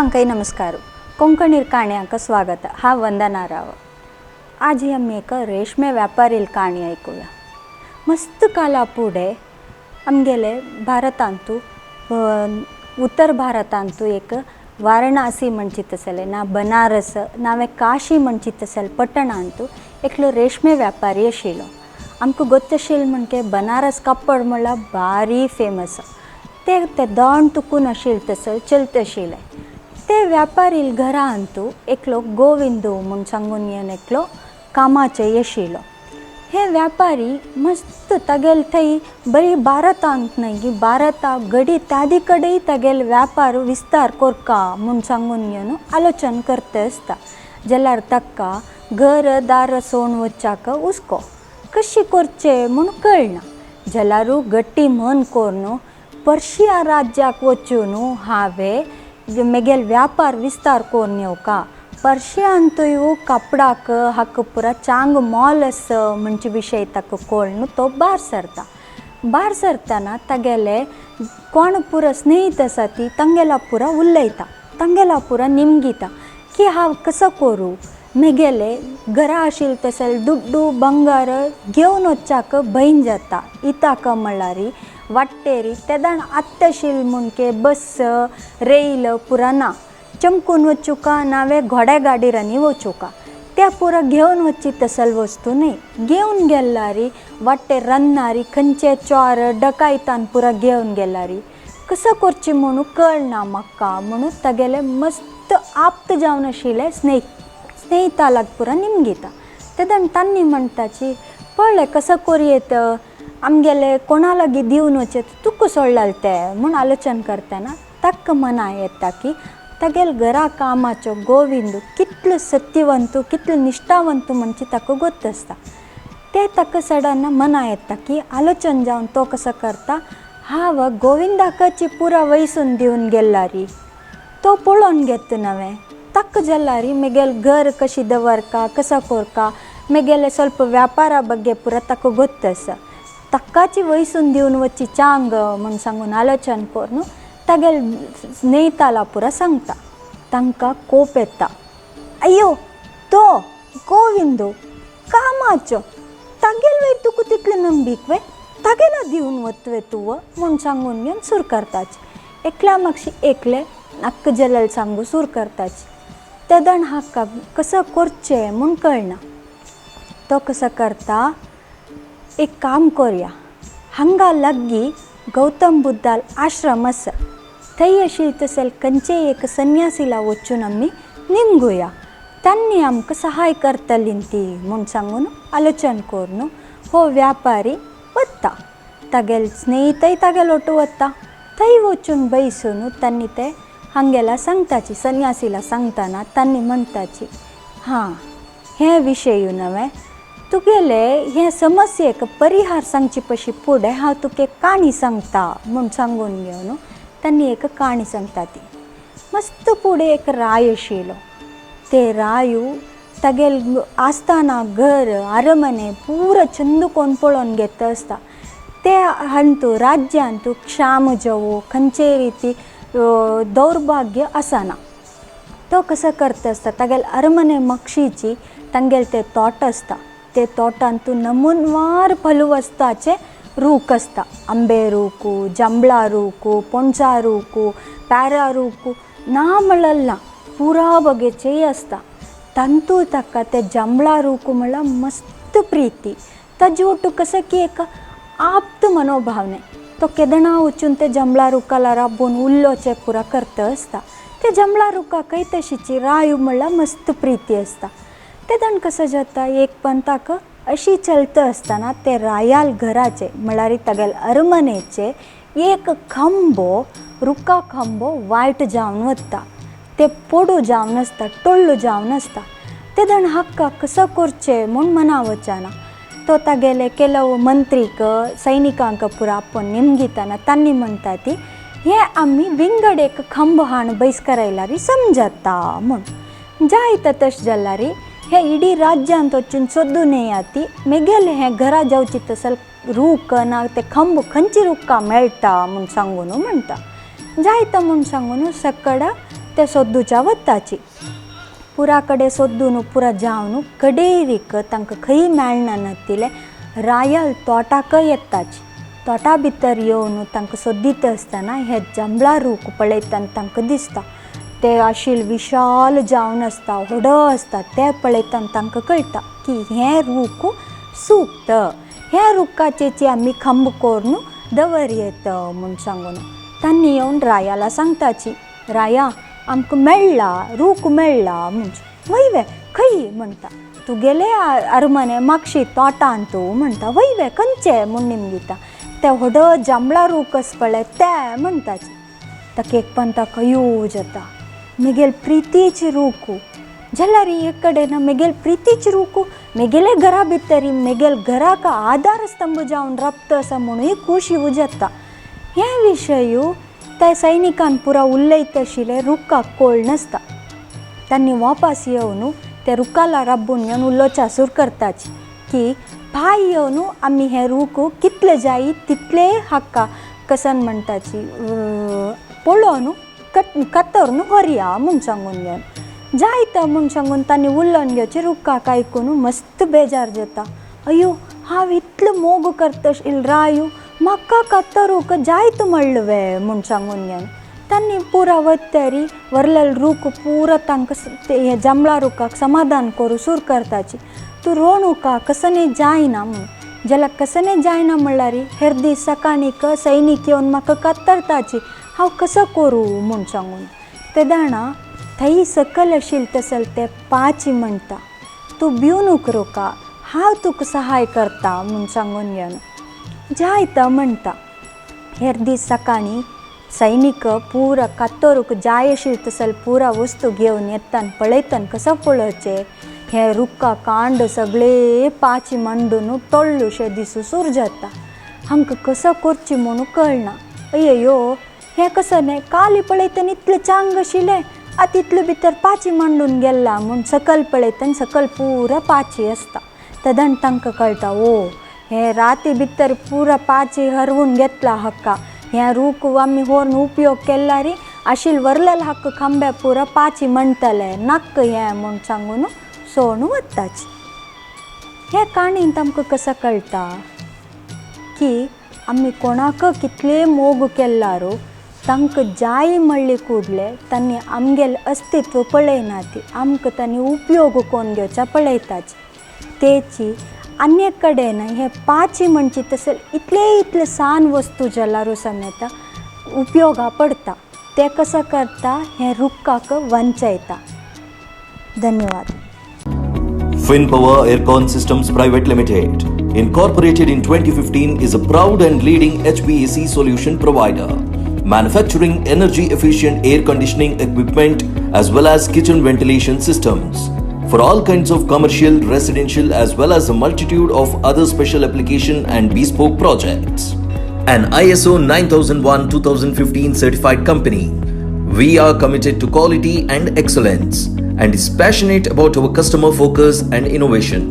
सर्वांकय नमस्कार. कोंकणीर काणयांक स्वागत. हा वंदना राव. आज आमी एक रेशमे व्यापारील काणी ऐकूया. मस्त काला पुढे आमगेले भारतांतू, उत्तर भारतांतू एक वाರಣासी म्हणचित आसले ना बनारस नावे काशी म्हणचित आसले पट्टणांतू एकलो रेशमे व्यापारी आशिल्लो. आमकां गोत्त आशिल्लें म्हणजे बनारस कापड म्हणल्यार भारी फेमस. ते ते दोण तुकून आशिल्लें तसो चलत आशिल्लें. ते व्यापारी घरांतू एकलो गोविंदू म्हूण सांगून येवन एकलो कामाचे आशिल्लो. हे व्यापारी मस्त तागेले थंय बरी भारतांत न्हय की भारता गडी तादी कडेन तागेले व्यापार विस्तार कोरका म्हूण सांगून येवन आलोचन करता आसता. जाल्यार ताका घर दार सोण वच्चाक हुस्को, कशी करचें म्हूण कळना. जाल्यारू गट्टी मन करून पर्शिया राज्याक वचून हांवें मेगेल व्यापार विस्तार करून येवका. पर्शियांतूय कापडाक हाका पुरा चांग मोल आसा म्हणचे विशय ताका कळ्ळो. तो भायर सरता. भायर सरतना तागेले कोण पुरा स्नेहीत आसा ती तांगेला पुरा उलयता, तांगेला पुरा निमगिता की हांव कसो करूं, मेगेले घरा आशिल्लें तसलें दुड्डू बंगार घेवन वच्चाक भंय जाता. इताक म्हणल्यार वाटेरी तेदाण आत्त आशिल्लें म्हणके बस रेल पुरा ना, चमकून वचुका नावे घोड्या गाडीरांनी वचुका. त्या पुरा घेवन वच्ची तसल वस्तू न्हय. घेवन गेल्यारी वाटेर रन्नारी खंयचे चोर डकायतान पुरा घेवन गेल्यारी कसो करची म्हणून कळना म्हाका म्हणून तागेले मस्त आप्त जावन आशिल्ले स्नेहितालाक पुरा निमगिता. तेदन तांणी म्हणटाची पळय कसो करुयेत, आमगेले कोणा लागीं दिवन वचें तुका सोडलें तें म्हूण आलोचन करतना ताका मना येता की तागेले घरा कामाचो गोविंद कितलो सत्यवंत कितलो निश्ठावंत म्हणचे ताका गोत्त आसता. ते ताका सडन मना येता की आलोचन जावन तो कसो करता, हांव गोविंदाकाची पुरा वयसून दिवन गेल्लारी तो पळोवन घेता नवें ताका जाल्यार मेगेले घर कशी दवरका कसो कोरका मेगेले ಸ್ವಲ್ಪ व्यापारा ಬಗ್ಗೆ पुरा ताका गोत्त आसा. ताकाची वयसून दिवन वच्ची चांग म्हूण सांगून आलोचन करून तागेले स्नेहिताला पुरा सांगता. तांकां कोप येता, अय्यो तो गोविंदो कामाचो तागेले वय तुका तितलें नंबीक वे तागेला दिवन वतवे तूं म्हूण सांगून घेवन सूर करताची. एकल्या मागशी एकले नाक्क जलल सांगू सूर करताची. तेदण हाका कसो करचें म्हूण कळना. तो कसो करता, एक काम करया, हांगा लागीं गौतम बुद्धाल आश्रम आसा थंय आशिल्लें तसलें खंयचेय एक संन्यासीला वचून आमी निमगुया, तांणी आमकां सहाय करतलीं ती म्हूण सांगून आलोचन करून हो व्यापारी वता. तागेले स्नेहितय तागेले ओटू वता. थंय वचून बैसून तांणी ते हांगेला सांगताची संन्यासीला सांगतना तांणी म्हणटाची, हां हें विशय नवें तुगेले हे समस्येक परिहार सांगचे पशी फुडें हांव तुका एक काणी सांगता म्हूण सांगून घेवन तांणी एक काणी सांगता. ती मस्त फुडें एक राय आशिल्लो. ते रायू तागेले आसतना घर अरमने पुरा चंद कोण पळोवन घेता आसता. ते हांतू राज्यांतू क्षाम जावं खंयचेय रिती दौर्भाग्य आसना. तो कसो करता आसता, तागेले अरमने मागशीची तांगेले ते तोट आसता. ते तोटांतू नमुनवार फलवस्ताचे रूख आसता. आंबे रूख, जांबळा रूख, पोणसा रूख, पेरा रूख ना म्हणल्यार ना पुरा बगेचेय आसता. तांतू ताका ते जांबळा रूख म्हणल्यार मस्त प्रिती. ताजे ओटू कसो की एक आप्त मनोभावने तो केदणा वचून ते जांबळा रुखाला राबोवन उल्लोचे पुरा करता आसता. ते जांबळा रुखाकय तशीची रायू म्हणल्यार मस्त प्रिती आसता. तेदण कसो जाता, एक पण ताका अशी चलता आसतना ते रायाल घराचे म्हणल्यार तागेले अरमनेचे एक खांबो रुखा खांबो वायट जावन वता. ते पोडू जावन आसता, टोळ्ळू जावन आसता. तेदण हाका कसो करचें म्हूण मना वचना. तो तागेले केलव मंत्रीक सैनिकांक पुरा आपोवन निमगितना तांणी म्हणटा ती हे आमी विंगड एक खांबो हाण बैसकरायल्यार समजता म्हूण. जायता तशें जाल्यार हे इडी राज्यांत वचून सोदून येया ती मेगेले हें घरा जावची तसल रूख ना ते खांबो खंयची रुखां मेळटा म्हूण सांगून म्हणटा. जायता म्हूण सांगून सकड ते सोदूच्या वताची. पुरा कडेन सोदून पुरा जावन कडेरीक तांकां खंय मेळना नातिले रायल तोटाकय येताची. तोटा भितर येवन तांकां सोदीत आसतना हे जांबळा रूख पळयतना तांकां दिसता ते आशिल विशाल जावन आसता, व्हडो आसता. ते पळयतना तांकां कळटा की हें रूख सुक्त, ह्या रुखाचेची आमी खांब करून दवर येत म्हूण सांगून तांणी येवन रायाला सांगताची, राया आमकां मेळ्ळा रूख मेळ्ळा म्हूण. वय वे खंय म्हणटा, तुगेले अरमने मागशी तोटान तूं म्हणटा. वय वे खंयचे म्हूण निमगिता, ते व्हडो जांबळा रूख आसा पळय ते म्हणटाची. ताका एक पण ताका यो जाता मेगेल प्रितीची रूख जाल्यार एक कडेन मेगेल प्रितीची रूख मेगेले घरा भितर मेगेल घराक आधार स्तंभ जावन रप्त आसा म्हणूय खुशी जाता. हे विशय त्या सैनिकान पुरा उलयत आशिल्ले रुखाक कोळ नासता. तांणी वापस येवन ते रुखाला राबून येवन उलोवच्या सूर करताची की भाय येवन आमी हे रूख कितले जाय तितले हाका कसन म्हणटाची पळोवन कतरून व्हरया म्हूण सांगून घेवन जायत म्हूण सांगून तांणी उलोवन घेवचे. रुखाक आयकून मस्त बेजार जाता, अयो हांव इतलो मोग करता रायू म्हाका कतरूक जायत म्हणलें वे म्हूण सांगून घेवन तांणी पुरा वतरी व्हरलेलो रूख पुरा तांकां हे जांबळा रुखाक समाधान करूं सूर करताची. तूं रोणुका कसने जायना म्हूण जाल्यार कसने जायना म्हणल्यार हेर दीस सकाळीक सैनीक येवन म्हाका कतरताची हांव कसो करूं म्हूण सांगून. तेदाणा थंय सकल आशिल्लें तसल ते पाची म्हणटा, तूं भिवनूक रोका हांव तुका सहाय करता म्हूण सांगून घेवन जायता म्हणटा. हेर दीस सकाळीं सैनीक पुरा कातरूक जाय आशिल्लें तसल पुरा वस्तू घेवन येता पळयतना कसो पळोवचें हे रुखा कांड सगळे पाची मांडून तोळ्ळुशें दिसूं सूर जाता. हांकां कसो करची म्हणून कळना. अय्यो हें कसो न्हय काली पळयतना इतलें चांग आशिल्लें आतां इतले भितर पाची मांडून गेला म्हूण सकल पळयतना सकल पुरा पाची आसता. तेदण तांकां कळटा ओ हे राती भितर पुरा पाची हरवून घेतला हक्का ह्या रूख आमी व्हरून उपयोग केल्यार आशिल व्हरलेलो हक्क खांब्या पुरा पाची म्हणटले नाक्क हें म्हूण सांगून सोडून वताची. हे काणयेंत आमकां कसो कळटा की आमी कोणाक कितले मोग केल्यार तांकां जाय म्हणले कुडले तांणी आमगेलें अस्तित्व पळयना ती आमकां तांणी उपयोग कोण घेवच्या पळयताची. तेची आनी एक कडेन हे पाची म्हणची तसले इतले इतले सान वस्तू जाल्यार समेत उपयोगा पडटा. ते कसो करता हें रुखाक वंचयता. धन्यवाद. FinPower Aircon Systems Private Limited, incorporated in 2015, is a proud and leading HVAC solution provider, manufacturing energy efficient air conditioning equipment as well as kitchen ventilation systems for all kinds of commercial, residential as well as a multitude of other special application and bespoke projects. An ISO 9001-2015 certified company, we are committed to quality and excellence and is passionate about our customer focus and innovation.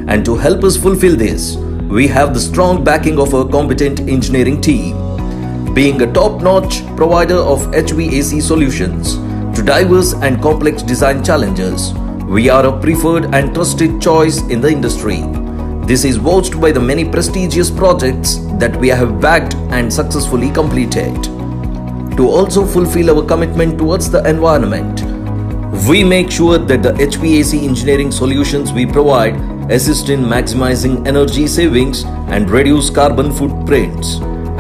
And to help us fulfill this, we have the strong backing of our competent engineering team. Being a top-notch provider of HVAC solutions to diverse and complex design challenges, we are a preferred and trusted choice in the industry. This is vouched by the many prestigious projects that we have backed and successfully completed. To also fulfill our commitment towards the environment, we make sure that the HVAC engineering solutions we provide assist in maximizing energy savings and reduce carbon footprints,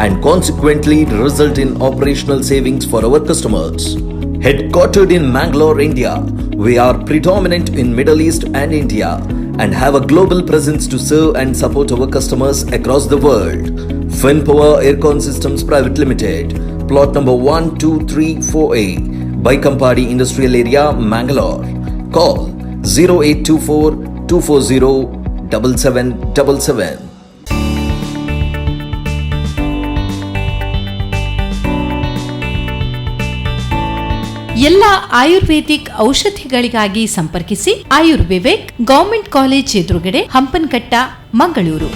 and consequently result in operational savings for our customers. Headquartered in Mangalore, India, we are predominant in Middle East and India and have a global presence to serve and support our customers across the world. FinPower Aircon Systems Private Limited, plot number 1234A, Baikampady Industrial Area, Mangalore. Call 0824 240 7777. ಎಲ್ಲ ಆಯುರ್ವೇದಿಕ್ ಔಷಧಿಗಳಿಗಾಗಿ ಸಂಪರ್ಕಿಸಿ ಆಯುರ್ವಿವೇಕ್, government college ಎದುರುಗಡೆ, ಹಂಪನಕಟ್ಟ, ಮಂಗಳೂರು.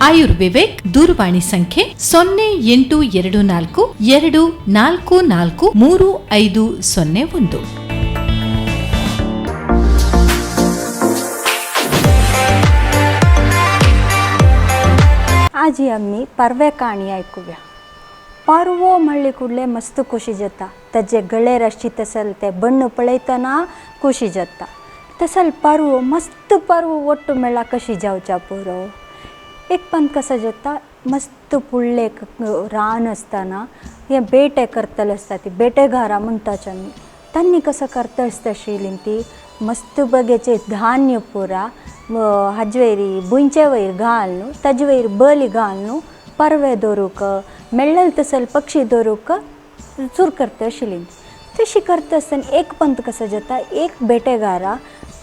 ಆಯುರ್ವಿವೇಕ್ ದೂರವಾಣಿ ಸಂಖ್ಯೆ 0824 244 3501. आजी आमी परवे काणी आयकुया. परवो म्हणली कुडले मस्त खुशी जाता. ताजे गळेर आसची तसल ते बण्ण पळयतना खुशी जाता. तसल परवो मस्त परवो ಒಟ್ಟು मेळ्ळा कशी जावच्या पुरो. एक पंत कसो जाता, मस्त फुडले एक रान आसतना हे बेटे करतले आसता, ती बेटेगारां म्हणटाच आमी. तांणी कसो करता आसता आशिल्ली ती मस्त बगेचे धान्य पुरा हाजे वयर भुंयचे वयर घालून ताजे वयर बली घालून परवे दवरूंक मेळ्ळें तसल पक्षी दवरूंक चूर करता आशिल्ली. तशी करता आसतना एक पंत कसो जाता, एक बेटेगारा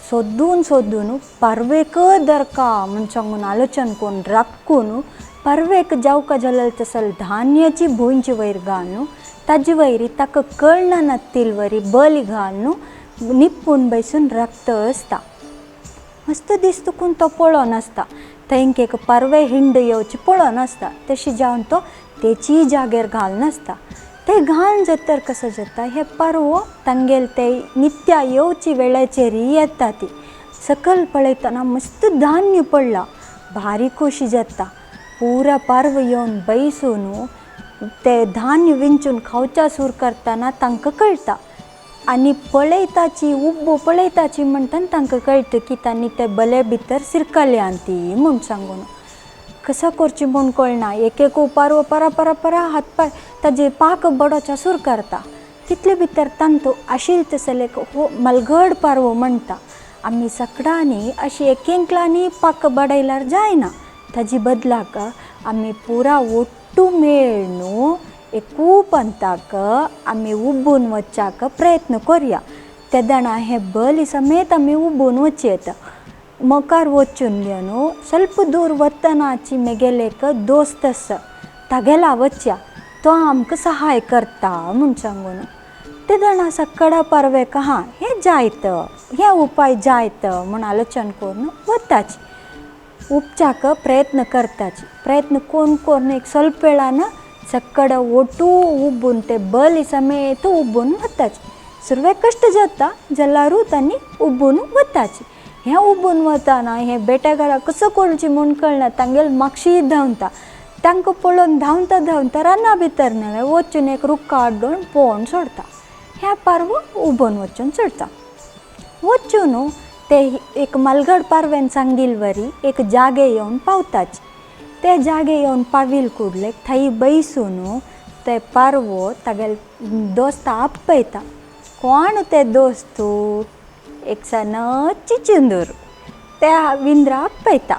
सोदून सोदून परवेक दरका म्हूण सांगून आलोचन करून राखून परवेक जावका जाल्यार तसल धान्याची भुंयचे वयर घालून ताजे वयर ताका कळना नातील वरी बली घालून निपून बैसून राखता आसता. मस्त दीस तुकून तो पळोवन आसता. थंय एक परवे हिंड येवची पळोवन आसता. तशी जावन तो तेची जागेर घालून आसता. ते घालून जातर कसो जाता, हे परवो तांगेले ते नित्या येवची वेळाचेर येता. ती सकयल पळयतना मस्त धान्य पडला, भारी खोशी जाता. पुरा परव येवन बैसून ते धान्य विंचून खावच्या सूर करतना तांकां कळटा. आनी पळयताची उब्बो पळयताची म्हणटान तांकां कळटा की तांणी ते बले भितर सिरकल्यान ती म्हूण सांगून. कसो करची म्हूण कळना. एक एक पारवो परा परा परा हात पांय ताजे पाक बडोवच्या सूर करता. तितले भितर तांतू आशिल्ले तसले एक हो मलगड पारवो म्हणटा, आमी सगळ्यांनी अशी एक एकल्यानी पाक बडयल्यार जायना, ताजी बदलाक आमी पुरा ಒಟ್ಟು मेळ्ळून एकू पंताक आमी उबून वच्चाक प्रयत्न करया. तेदणा हे बली समेत आमी उबून वचयेता. मुखार वचून घेवन ಸ್ವಲ್ಪ दूर वतनाची मेगेले एक दोस्त आसा तागेला वचया, तो आमकां सहाय करता म्हूण सांगून. तेदणा सकाळ परवेक हां हें जायत, हे उपाय जायत म्हूण आलोचन करून वताची. उपचाक प्रयत्न करताची. प्रयत्न कोण करून एक ಸ್ವಲ್ಪ वेळान सकाळ ಒಟ್ಟು उबून ते बली समेत उबून वताची. सुरवेक कश्ट जाता जाल्यारूय तांणी उबून वताची. हें उबून वतना हें बेटेगारा कसो करची म्हूण कळना. तांगेले मागशी धांवता. तांकां पळोवन धांवता धांवता राना भितर न्हय वचून एक रुखा आड्डून पळोवन सोडता. ह्या पारवो उबून वचून सोडता. वचून ते एक मलगड पारव्यान सांगिल वरी एक जागे येवन पावताची. ते जागे येवन पावील कुडले थंय बैसून ते पारवो तागेले दोस्ता आपयता. कोण ते दोस्तू? एक सण चिचिंदूर. त्या विंद्रा आपयता.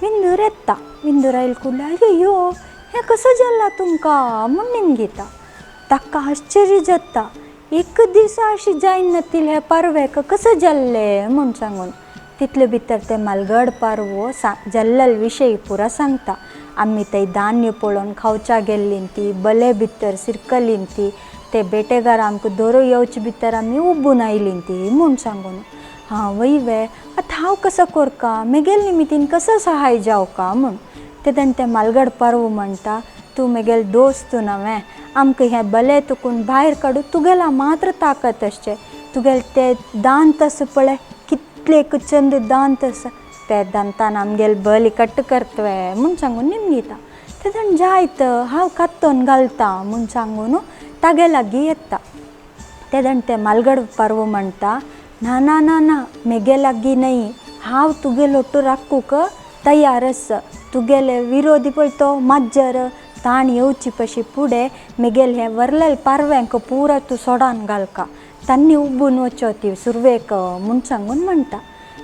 विंदूर येता. विंदूर आयल कुडले अय्यो हें कसो जालां तुमकां म्हूण निमगिता. ताका आश्चर्य जाता. एक दीस अशी जायना हे पारव्याक कसो जाल्लें म्हूण सांगून. तितले भितर ते मालगड पारवो जाल्ले विशय पुरा सांगता. आमी थंय धान्य पळोवन खावच्या गेल्लीं ती बले भितर सिरकलीं ती ते बेटेगार आमकां दरो येवचे भितर आमी उबून आयलीं ती म्हूण सांगून. हां वय वे आतां हांव कसो करका, मेगेले निमितीन कसो सहाय जावका म्हूण. तेन्ना ते मालगड पारवो म्हणटा, तूं मेगेले दोस्त न्हय, आमकां हें बले तुकून भायर काडूं तुगेला मात्र ताकत आसचें. तुगेले ते दांत आसा पळय, कितले एक चंद दांत आसा, ते दांतान आमगेले बली कट करतले म्हूण सांगून निमगिता. तेन्ना जायत हांव कातोन घालता म्हूण सांगून तागे लागीं येता. तेन्ना ते मालगड पारवो म्हणटा, ना ना ना ना मेगे लागीं न्हय, हांव तुगेलो लोटू राखूंक तयार आसा. तुगेले विरोधी पळय तो माजर ताण येवची पशी फुडें मेगेले हे वरलेले पारव्यांक पुरा तूं सोडान घालका, तांणी उबून वचो ती सुरवेक म्हूण सांगून म्हणटा.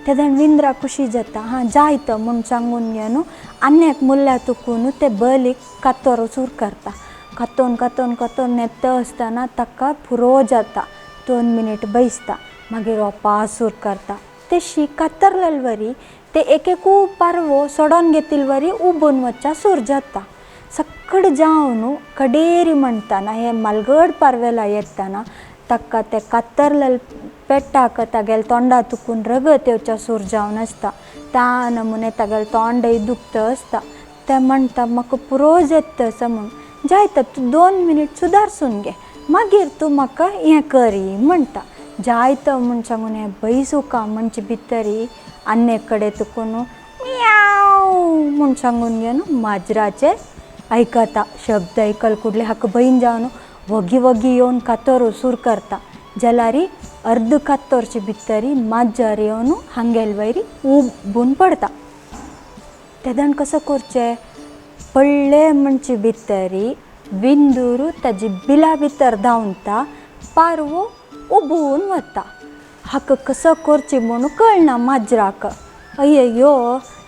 तेन्ना विंद्रा खुशी जाता. हां जायत म्हूण सांगून घेवन आनी एक मुल्या तुकून ते बलीक कातोर सूर करता. कातोन कातोन कातोन नेता आसतना ताका पुरो जाता. 2 मिनीट बैसता, मागीर रोपा सूर करता. तशी कातरलेले वरी ते एक एकू पारवो सोडोन घेतिल्ले वरी उबून वच्चा सूर जाता. सगळे जावन कडेरी म्हणटाना हे मालगड पारवेला येताना ताका ते कातरलेले पेट्टाक तागेले तोंडा तुकून रगत येवच्या सूर जावन आसता. त्या नमुने तागेलें तोंडय दुखता आसता. ते म्हणटा म्हाका पुरो जाता तसो म्हूण जायता तूं 2 मिनीट सुदारसून घे मागीर तूं म्हाका हें करी म्हणटा. जायता म्हूण सांगून हें बैसुका म्हणचे भितरी आन्ने कडेन तुकून म्याव म्हूण सांगून घेवन माजराचें आयकता शब्द आयकल कुडले हाका भयन जावन वगी वगी येवन कातोर उसूर करता जाल्यार अर्द कातोरचे भितरी माजर येवन हांगेल वयरी उबून पडता. तेदण कसो करचें पडले म्हणचे भितरी विंदूर ताजी बिला भितर धांवता पारवो उबून वता. हाका कसो करचें म्हूण कळना माजराक. अय्यो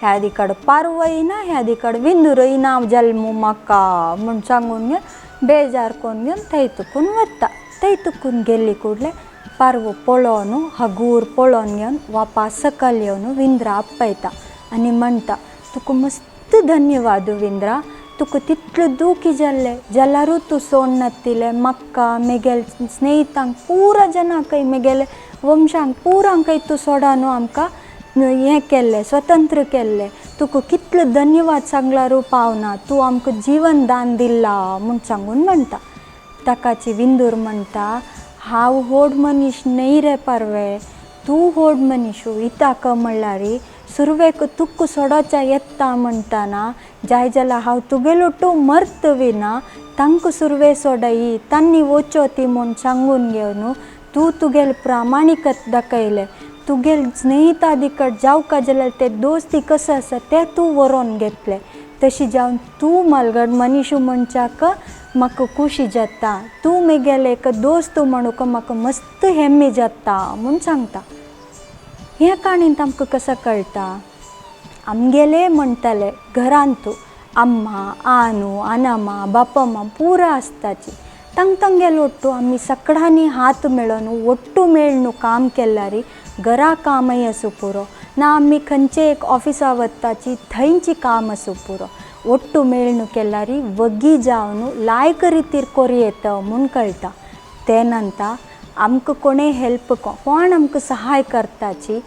ह्या दिकाड पारवय ना ह्या दिकाड विंदूरय ना जल्मू म्हाका म्हूण सांगून घेवन बेजार करून घेवन थंय तुकून वता. थंय तुकून गेल्ली कुडले पारवो पळोवन हगूर पळोवन घेवन वापास सकयल येवन विंद्रा आपयता आनी म्हणटा तुका मस्त धन्यवाद विंद्रा, तुका तितलो दुखी जाल्लें जाल्यारूय तूं सोडनातिलें म्हाका मेगेल स्नेहितांक पुरा जनांकय मेगेले वंशांक पुरांकय तूं सोडा न्हू आमकां हें केल्लें स्वतंत्र केल्लें, तुका कितलो धन्यवाद सांगल्यारूय पावना, तूं आमकां जिवन दान दिलां म्हूण सांगून म्हणटा. ताकाची विंदूर म्हणटा हांव व्हड मनीस न्हय रे पारवे, तूं व्हड मनीस इताक म्हणल्यार सुरवेक तुका सोडोच्या येता म्हणटना जाय जाल्यार हांव तुगेलो तूं मर्त विना तांकां सुरवे सोडयी तांणी वचो ती म्हूण सांगून घेवन तूं तुगेल प्रामाणीकत दाखयलें, तुगेल स्नेहिता दिकट जावका जाल्यार ते दोस्ती कसो आसा तें तूं वरोवन घेतलें, तशी जावन तूं मालगड मनीस म्हणच्याक म्हाका खुशी जाता, तूं मेगेले एक दोस्त म्हणूंक म्हाका मस्त हेम्मे जाता म्हूण सांगता. ह्या काणयेंत आमकां कसो कळटा आमगेले म्हणटाले घरांतू अम्मा आनू अनम्मा बापम्मा पुरा आसताची तांग तांगेलो ಒಟ್ಟು आमी सगळ्यांनी हात मेळोवन ಒಟ್ಟು मेळ्ळून काम केल्यार घरा कामय आसूं पुरो ना आमी खंयचे एक ऑफिसा वताची थंयची काम आसूं पुरो ಒಟ್ಟು मेळ्ळून केल्यार वगी जावन लायक रितीर कोरी येता म्हूण कळटा. ते नंतर आमकां कोणें हेल्प कोण आमकां सहाय करताची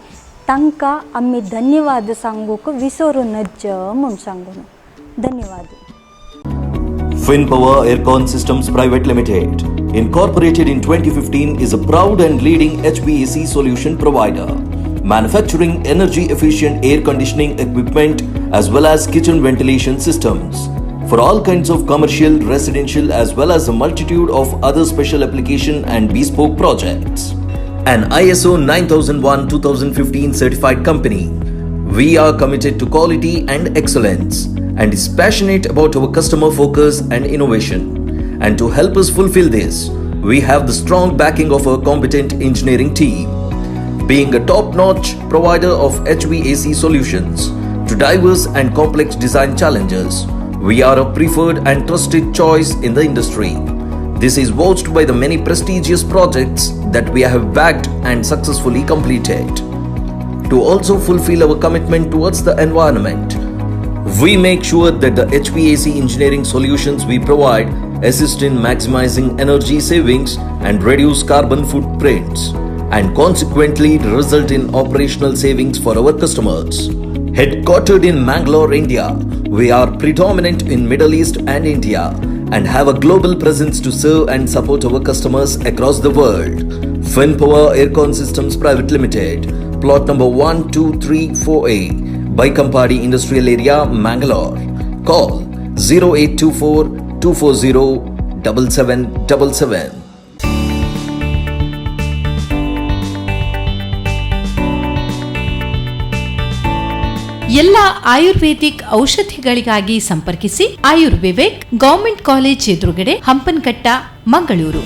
तांकां आमी धन्यवाद सांगूंक विसरूं नज म्हूण सांगून धन्यवाद. FinPower Aircon Systems Private Limited, incorporated in 2015, is a proud and leading HVAC solution provider, manufacturing energy efficient air conditioning equipment as well as kitchen ventilation systems for all kinds of commercial, residential as well as a multitude of other special application and bespoke projects. An ISO 9001:2015 certified company, we are committed to quality and excellence and is passionate about our customer focus and innovation. And to help us fulfill this, we have the strong backing of our competent engineering team. Being a top-notch provider of HVAC solutions to diverse and complex design challenges, we are a preferred and trusted choice in the industry. This is vouched by the many prestigious projects that we have backed and successfully completed. To also fulfill our commitment towards the environment, we make sure that the HVAC engineering solutions we provide assist in maximizing energy savings and reduce carbon footprints, and consequently result in operational savings for our customers. Headquartered in Mangalore, India, we are predominant in Middle East and India and have a global presence to serve and support our customers across the world. FinPower Aircon Systems Private Limited, plot number 1234A, Baikampady Industrial Area, Mangalore. Call 0824 240 7777. ಎಲ್ಲ ಆಯುರ್ವೇದಿಕ್ ಔಷಧಿಗಳಿಗಾಗಿ ಸಂಪರ್ಕಿಸಿ ಆಯುರ್ವಿವೇಕ್, government college ಎದುರುಗಡೆ, ಹಂಪನಕಟ್ಟ, ಮಂಗಳೂರು.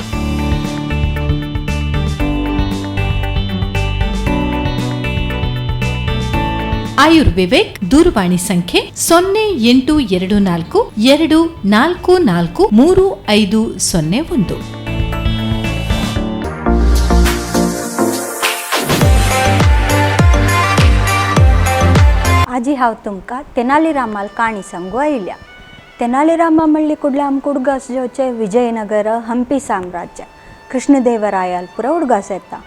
ಆಯುರ್ವಿವೇಕ್ ದೂರವಾಣಿ ಸಂಖ್ಯೆ 0824 244 3501. आजी हांव तुमकां तेनाली रामाल काणी सांगू आयल्या. तेनाली रामा म्हणली कुडले आमकां उडगास जेवचे विजयनगर हंपी साम्राज्य कृष्णदेवरायाल पुरा उडगास येता.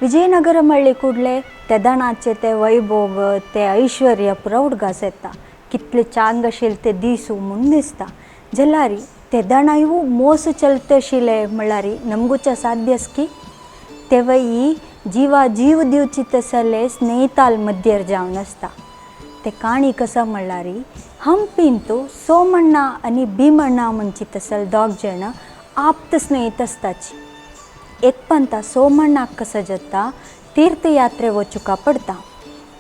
विजयनगर म्हणली कुडले तेदणाचे ते वैभोग ते ऐश्वर्य पुरा उडगास येता. कितले चांग आशिल्ले ते दीसू म्हूण दिसता. जाल्यार तेदणाय ಮೋಸ ಚಲ್ತಶಿಲೆ म्हळ्यार ನಮಗುಚ ಸಾಧ್ಯಸ್ಕಿ तेवय जिवा जीव दिवची तसले स्नेहिताल मध्येर जावन आसता. ते काणी कसा म्हणल्यार हंपींतू सोमण्णा आनी भीमण्णा म्हणची तसल दोग जाण आप्त स्नेहित आसताची. एक पंता सोमण्णाक कसो जाता तीर्थयात्रे वचुका पडटा.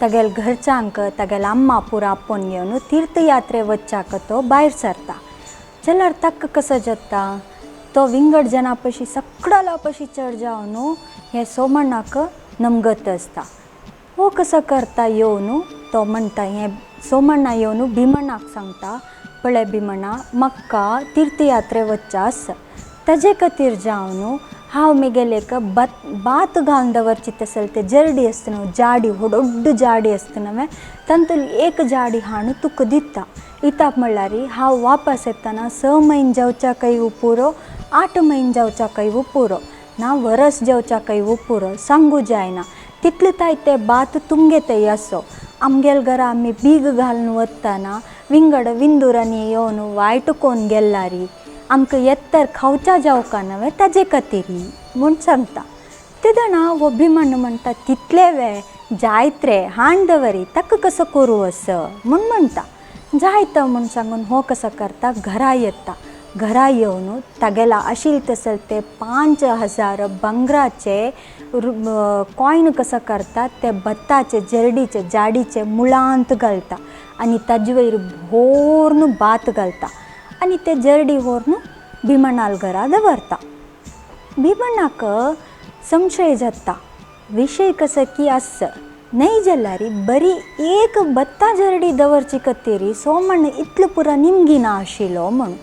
तागेल घरच्यांक तागेल अम्मा पुरा आपोवन घेवन तीर्थयात्रे वच्चाक तो भायर सरता. जाल्यार ताका कसो जाता तो विंगड जना पशी सगळ्या पशी चड जावन हे सोमण्णाक नमगत आसता. हो कसो करता येवन तो म्हणटा हें सोमण्णा येवन भीमण्णाक सांगता, पळय भीमण्णा म्हाका तीर्थयात्रे वच्चें आसा, ताजे खातीर जावन हांव म्हगेले एक भात घालून दवरची तसली ते जरडी आसता न्हू, जाडी व्हड जाडी आसता न्हय, तातूंतली एक जाडी हाडून तुका दिता. इताप म्हणल्यार हांव वापस येतना 6 म्हयने जेवच्याकय पुरो, 8 म्हयने जेवच्याकय पुरो, ना वरस जेवच्याकय पुरो, सांगू जायना तितले ताय ते भात तुमगे थंय आसो. आमगेल घरा आमी बीग घालून वतना विंगड विंदुरांनी येवन वायट कोन गेल्लारी आमकां येत्तर खावच्या जावका न्हय ताजे खातीर म्हूण सांगता. तेदणा हो भीमण्णा म्हणटा तितले वे जायत रे हाण दवरी ताका कसो करूं असो म्हूण म्हणटा. जायत म्हूण सांगून हो कसो करता घरा येता. घरा येवन तागेला आशिल्ले तसले ते 5000 भांगराचे कॉयन कसो करता ते भत्ताचे जरडीचे जाडीचे मुळांत घालता आनी ताजे वयर भोरून भात घालता आनी ते जरडी व्हरून भीमण्णाल घरा दवरता. भीमण्णाक संशय जाता विशय कसो की आस न्हय जाल्यार बरी एक भत्ता जरडी दवरची खातीर सोमण्ण इतलो पुरो निमगिना आशिल्लो म्हणून.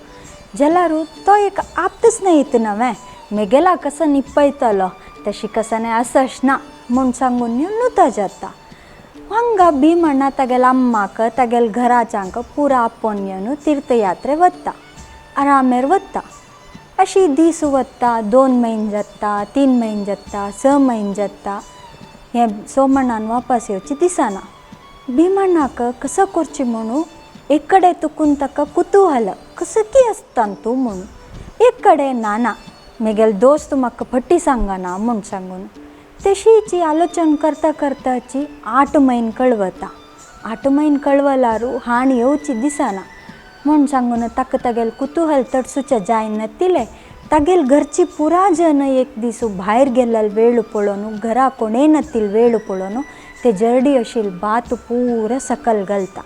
जाल्यार तो एक आप्तच स्नेहित न्हय मेगेला कसो निपयतलो तशी कसो न्हय आसच ना म्हूण सांगून नुता जाता. हांगा भीमण्णा तागेल्या अम्माक तागेल्या घराच्यांक पुरा आपोवन घेवन तीर्थयात्रे वता, आरामेर वता. अशी दीस वता, 2 म्हयने जाता, 3 म्हयने जाता, 6 म्हयने जाता, हें सोमण्णान वापस येवची दिसना. भीमण्णाक कसो करची म्हणून एक कडेन तुकून ताका कुतूहल कसो की आसता तूं म्हणून, एक कडेन नाना म्हगेलो दोस्त म्हाका फटी सांगना म्हूण सांगून तशीची आलोचन करता करताची 8 म्हयने कळवता. 8 म्हयने कळवलारू हाण येवची दिसना म्हूण सांगून ताका तागेलें कुतूहल तडसूचें जायना तिलें तागेल घरची पुरा जन एक दीस भायर गेल्ले वेळ पळोवन घरा कोणें नातील वेळ पळोवन ते जरडी आशिल्ले भात पुरा सकल घालता.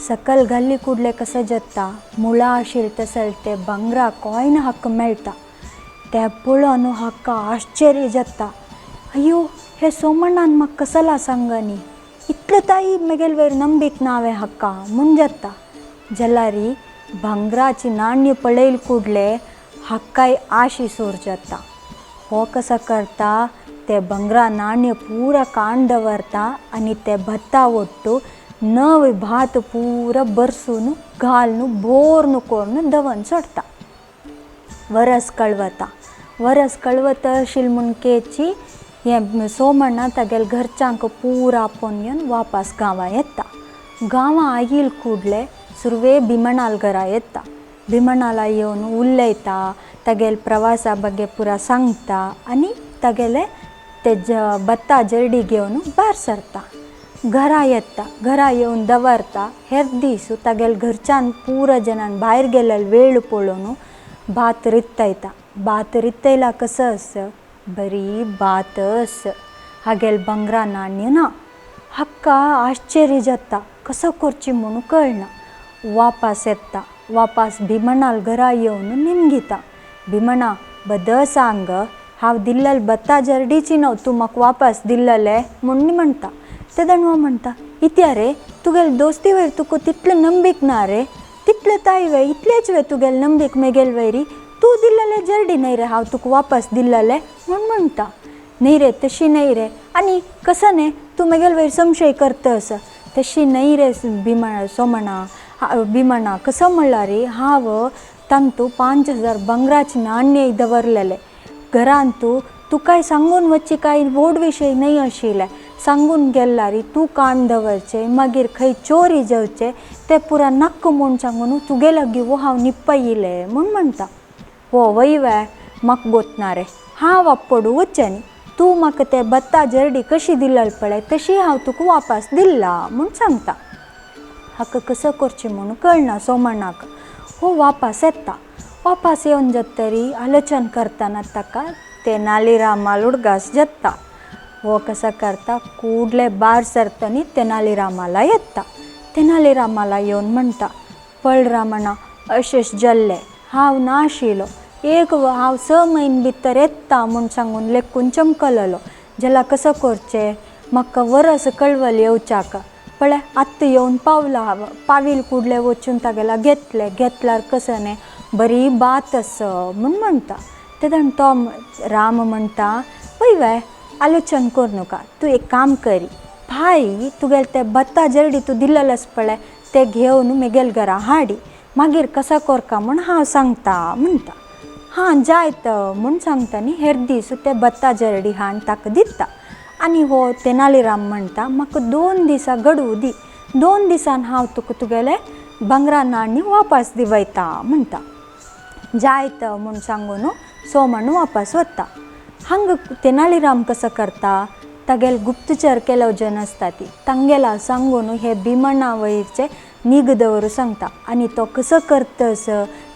सकल घाल्ली कुडले कसो जाता मुळां आशिल्ले तसले ते भांगरा कॉयन हाका मेळटा. ते पळोवन हाका आश्चर्य जाता, अयो हे सोमण्णान म्हाका कसला सांगनी इतले ताई म्हगेले वयर नंबीक ना हांवें हाका म्हूण जाता. जाल्यार भांगराची नाण्य पळयले कुडले हाकाय आश इसोर जाता. हो कसो करता ते भांगरा नाण्य पुरा काण दवरता आनी ते भत्ता ओट्टू नवे भात पुरा बरसून घालून भोरून करून दवरून सोडटा. वरस कळवता. वरस कळवता आशिल्लें म्हूण केची हें सोमण्णा तागेल्या घरच्यांक पुरा आपोवन घेवन वापस गांवां येता. गांवां आयिल्ले कुडले सुरवे भीमण्णाल घरा येता. भीमण्णाला येवन उलयता, तागेले प्रवासा ಬಗ್ಗೆ पुरा सांगता आनी तागेले ते भत्ता जरडी घेवन भायर सरता. घरा येता. घरा येवन दवरता. हेर दीस तागेले घरच्यान पुरा जनान भायर गेल्ले वेळ पळोवन भात रित्तयता. भात रित्तयला कसो आस बरी भात आस हागेले भांगरा नाण्य ना. हाका आश्चर्य जाता कसो करची म्हणून कळना. वापस येता. वापस भीमण्णाल घरा येवन निमगिता, भीमण्णा बद सांग हांव दिल्लेले भत्ता जरडीची न्हू तूं म्हाका वापस दिल्लेले म्हूण म्हणटा. तेदण हो म्हणटा इत्या रे तुगेले दोस्ती वयर तुका तितलें नंबीक ना रे, तितलें ताय वे इतलेच वे तुगेले नंबीक मेगेले वयरी, तूं दिल्लेले जरडी न्हय रे हांव तुका वापस दिल्लेले म्हूण म्हणटा. न्हय रे तशी न्हय रे आनी कसो न्हय तूं म्हगेले वयर संशय करता असो, तशी न्हय रे भीमण्णा सोमण्णा भीमण्णा कसो म्हणल्यार हांव तांतू 5000 भांगराचे नाण्य दवरलेले घरांत तुकाय सांगून वच्ची कांय व्हड विशय न्हय आशिल्ले, सांगून गेल्लारी तूं काण दवरचें मागीर खंय चोरी जावचें तें पुरा नाक्क म्हूण सांगून तुगे लागीं वो हांव निप्पयिलें म्हूण म्हणटा. हो वय वे म्हाका गोतना रे हांव आप्पोडू वचचें न्ही, तूं म्हाका तें बत्ता जर्डी कशी दिल्लल पळय तशी हांव तुका वापस दिल्ला म्हूण सांगता. हाका कसो करचें म्हूण कळना सोमणाक. हो वापस येता. वापस येवन जातरी आलोचन करतना ताका तेनाली रामाल उडगास जाता. हो कसो करता कुडले बार सरता न्ही तेनाली रामाला येता. तेनाली रामाला येवन म्हणटा, पळ रामणा अशें अशें जाल्लें हांव ना आशिल्लो एक हांव 6 म्हयने भितर येता म्हूण सांगून लेखून चमकलेलो जाल्यार कसो करचें म्हाका वरस कळवल येवच्याक पळय आत्तां येवन पावला हांव पावील कुडले वचून तागेला घेतलें घेतल्यार कसो न्ही बरी बात आसा म्हूण म्हणटा. तेन्ना तो राम म्हणटा, वय वे आलोचन करूं नाका, तूं एक काम करी भाई तुगेले ते बत्ता जर्डी तूं दिल्लेलें आसा पळय ते घेवन म्हगेले घरा हाडी मागीर कसो करका म्हूण हांव सांगता म्हणटा. हां जायत म्हूण सांगता न्ही हेर दीस ते बत्ता जर्डी हाडून ताका दिता. आनी हो तेनाली राम म्हणटा म्हाका 2 दिसां गडू दी, 2 दिसान हांव तुका तुगेले भांगरा नाणीं वापस दिवयता म्हणटा. जायत म्हूण सांगून सोमण वापस वता. हांगा तेनाली राम कसो करता तागेले गुप्तचर केलो जन आसता ती तांगेला सांगून हे भीमणा वयरचे नीग दवरूं सांगता. आनी तो कसो करतस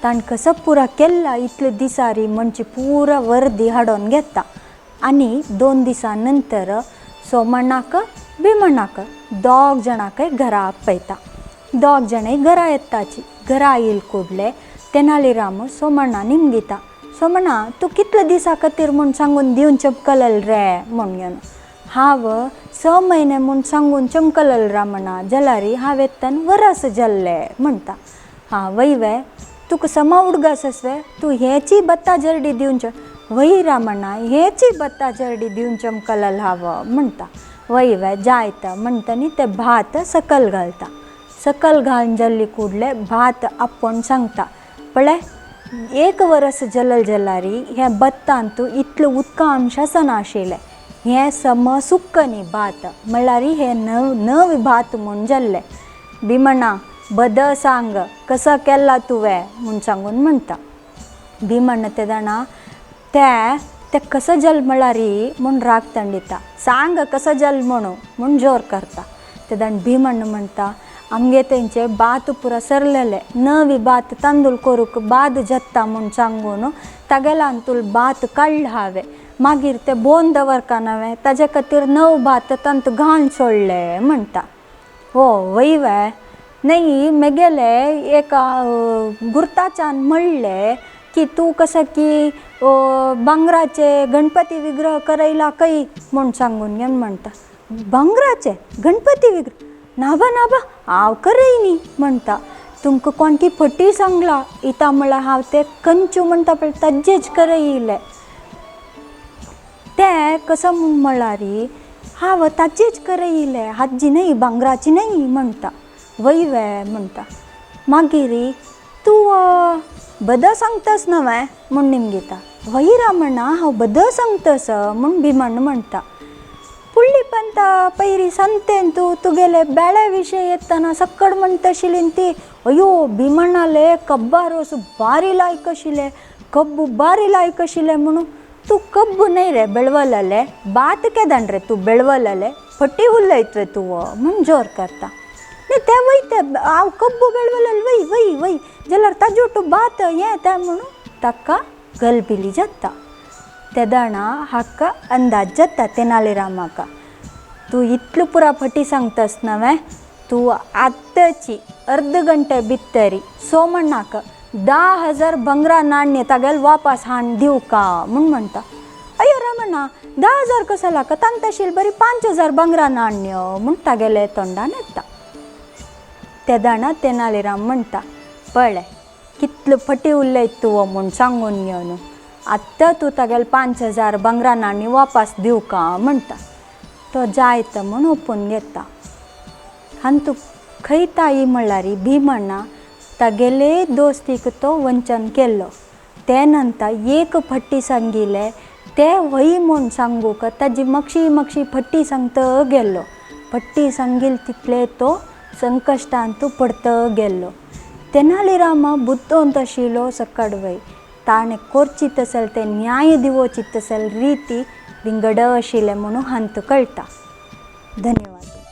ताणें कसो पुरा केल्ला इतले दिसारी म्हणजे पुरा वर्दी हाडून घेता. आनी 2 दिसां नंतर सोमणाक भीमणाक दोग जाणांकय घरा आपयता. दोग जाणांय घरा येताची. घरा येयल कुडले तेनाली राम सोमणा निमगिता, सोमणा तूं कितले दिसां खातीर म्हूण सांगून दिवन चमकलल रे म्हूण घेवन हांव 6 म्हयने म्हूण सांगून चमकलल रामणा जाल्यार हांव येतना वरस जाल्लें म्हणटा. हां वय वे तुका समा उडगास आसवे तूं हेची बत्ता जर्डी दिवन वय रामणा हेची बत्ता जर्डी दिवन चमकलल हांव म्हणटा. वय वे जायत म्हणटा न्ही तें भात सकल घालता. सकल घालून जाल्ली कुडले भात आपोवन सांगता, पळय 1 वरस जलल जाल्यार हें बत्तान तूं इतलें उदका अंश आसना आशिल्लें हें सम सुक्क न्ही भात म्हणल्यार हें नव भात म्हूण जाल्लें. भीमणा बद सांग कसो केला तुवें म्हूण सांगून म्हणटा. भीमण ते जाणा ते ते कसो जल म्हळ्यार म्हूण राग तंडिता, सांग कसो जल म्हणू म्हूण जोर करता. तेन्ना भीमण म्हणटा आमगे तेंचे भात पुरा सरलेले नवी भात तांदूळ करूंक बाद जाता म्हूण सांगून तागेल्यान तुल भात काडला हांवें मागीर ते बोन दवरका नवें ताजे खातीर नव भात तांत घालून सोडलें म्हणटा. हो वय वे न्ही म्हगेले एका गुर्ताच्यान म्हणलें की तूं कसो की भांगराचे गणपती विग्रह करयला खंय म्हूण सांगून घेवन म्हणटा. भांगराचे गणपती विग्रह नाबा नाबा हांव करय न्ही म्हणटा. तुमकां कोणकी फटी सांगला इता म्हळ्यार हांव तें कंचू म्हणटा पळय ताजेच करयलें तें कसो म्हळ्यार हांव ताचेच करयलें हाजी न्हय भांगराची न्हय म्हणटा. वय वे म्हणटा. मागीर तूं बद सांगतास न्हय म्हूण निमगिता. वय रामणा हांव बद सांगतास म्हूण भीमण म्हणटा. पुळ्ळी पंता पयरी संतेन तूं तुगेले बेळे विशय येतना सक्कड म्हणटा आशिल्ली ती अयो भीमणाले कब्बा रोस बारी लायक आशिल्ले कब्बू बारी लायक आशिल्ले म्हणून तूं कब्बू न्हय रे बेळवलले भात केदण रे तूं बेळवलले फटी उलयत तूं म्हूण जोर करता. न्ही तें वयता हांव कब्बू बेळवलले वय वय वय जाल्यार ताजो तूं भात हें तें म्हणून ताका गलबिली जाता. तेदणा हाका अंदाज जाता तेनाली रामाका तूं इतलो पुरा फटी सांगतास न्हय तूं आत्ताची अर्द घंटे भितरी सोमणाक 10,000 भांगरा नाण्य तागेले वापस हाडून दिवका म्हूण म्हणटा. अयो रामणा 10,000 कसो लाका तांकां आशिल्ली बरी 5,000 भांगरा नाण्य म्हूण तागेले तोंडान येता. तेदणा तेनाली राम म्हणटा, पळय कितलो फटी उलयत तूं म्हूण सांगून घेवन आत्तां तूं तागेले 5,000 भांगरा नाणी वापस दिवका म्हणटा. तो जायत म्हूण ओपून घेता. आनी तूं खंय ताई म्हणल्यार भीमणा तागेले दोस्तीक तो वंचन केल्लो. ते नंतर एक फट्टी सांगिल्लें ते व्हय म्हूण सांगूक ताजी मक्षी मक्षी फट्टी सांगत गेल्लो. फट्टी सांगील तितले तो संकश्टांतू पडत गेल्लो. तेनाली रामा बुद्धवंत आशिल्लो सकड वय. ताणें कोरची तसल ते न्याय दिवोची तसल रिती विंगड आशिल्लें म्हणून हांतू कळटा. धन्यवाद.